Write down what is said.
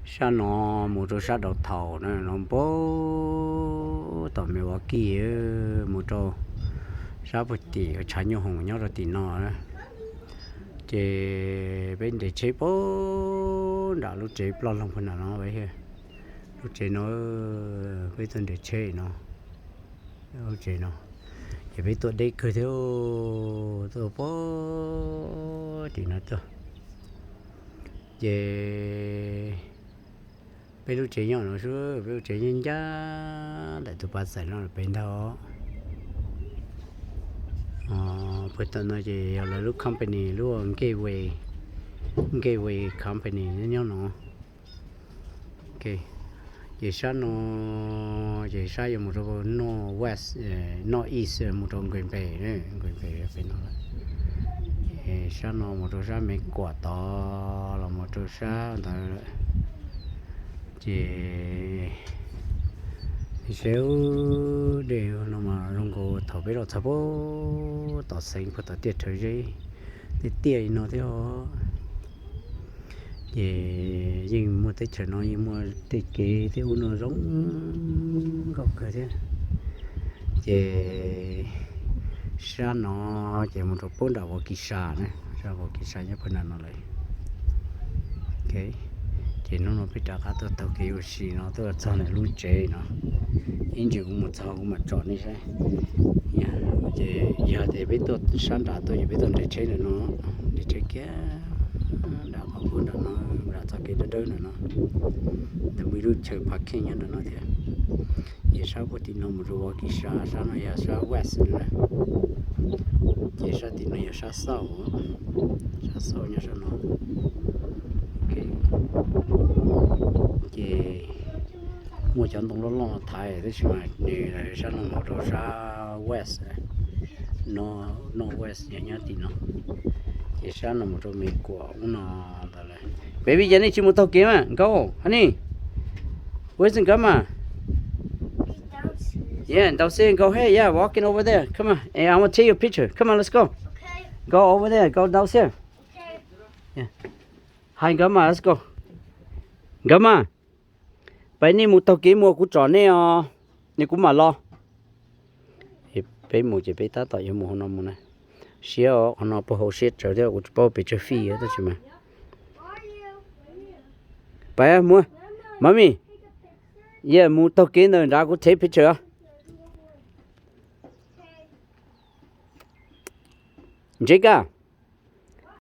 Sab no mus rau sab downtown na, no puag tom Milwaukee, mus rau sab puag tim tshav nyuj hoom nyob rau tim no. Ces peb nres tsheb puag nram lub tsev ploj loog puag nram no. Lub tsev no, peb tuaj nres tsheb no, lub tsev no, ces peb tuaj deb kawg thiab, tuaj puag tim no tuaj. Ces peb lub tsev nyob no xwb, peb lub tsev nyob ncaj ntawm tus pas xais no pem ntag. Puag tom no ces yog lawv lub company, lub Gateway, Gateway Company nyob no. Ces sab no ces sab yuav mus rau North West, North East, mus rau Green Bay, Green Bay pem no lawm. Sab no mus rau sab Me Kuam tod los mus rau sab ntawd lawm. Ces sab dej no mas zoo nkaus thaum peb los txog puag tom xeev puag tom tiaj rhawv zeb, tej tiaj li no thiab os. Ces yeej muaj teb chaws no yeej muaj tej kev tej ub no zoo nkauj kawg thiab. Ces sab no ces mus rau puag nram Waukesha na, sab Waukesha nyob puag nram no lawm. Ces hnub no peb rov qab tuaj taug kev ua si no tuaj txog ntawm lub tsev no. Ib ntsis kuv mus txog kuv mam tsom nej saib. Ces yog tias peb tuaj sab nram tuaj ces peb tuaj nres tsheb ntawm no, nres tsheb kiag nram qhov puag nram no, nram txoj kev dawb dawb ntawm no. Ntawm muaj ib lub chaw parking nyob ntawm no thiab. Ces sab puag tim no mus rau Waukesha, sab no yog sab west na. Ces sab tim no yog sab south, sab south nyob sab no. Ces muaj cov ntoo loj loj thaiv tab sis mas nws sab no mus rau sab west, north west yog nyob tim no. Ces sab no mus rau Me Kuam ub no ntawd lawm. Baby, ces nej tsis mus taug kev mas, nkauj, honey, where's the grandma? Yeah, downstairs, go ahead, yeah, walking over there. Come on, and I want to take your picture. Come on, let's go. Go over there, go downstairs. Yeah. Hi, grandma, let's go. Grandma, peb nej mus taug kev mus, kuv tsom nej os, nej kuv mam los. Peb mus ces peb tab tom yuav mus hauv no mus na. Siab os, qhov no puag hauv siab tsawv thiab, kuv tsis paub pes tsawg feet tab sis mas. Peb mus, mommy, yeah, mus taug kev ntawm nrad kuv take picture. Jessica,